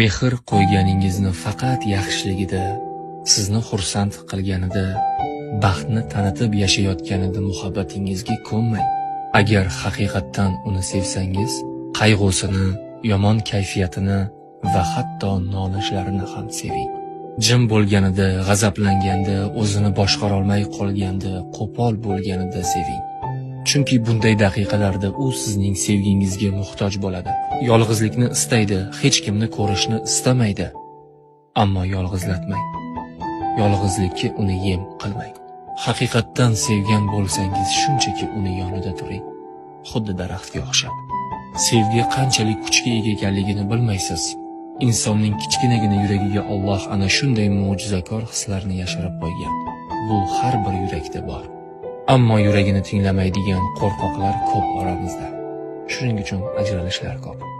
Mehr qo'yganingizni faqat yaxshiligida, sizni xursand qilganida, baxtni tanitib yashayotganida muhabbatingizga ko'nmang. Agar haqiqatdan uni sevsangiz, qayg'usini, yomon kayfiyatini va hatto nolishlarini ham seving. Jim bo'lganida, g'azablanganda, o'zini boshqarolmay qolganda, qo'pol bo'lganida seving. Chunki bunday daqiqalarda u sizning sevgingizga muhtoj bo'ladi. Yolg'izlikni istaydi, hech kimni ko'rishni istamaydi. Ammo yolg'izlatmang. Yolg'izlikka uni yem qilmang. Haqiqatdan sevgan bo'lsangiz, shunchaki uni yonida turing. Xuddi daraxtga o'xshab. Sevgi qanchalik kuchga ega ekanligini bilmaysiz. Insonning kichkinagina yuragiga Alloh ana shunday mo'jizakor hislarni yashirib qo'ygan. Bu har bir yurakda bor. Ammo yuragini tinglamaydigan qo'rqoqlar ko'p oramizda. Shuning uchun ajralishlar ko'p.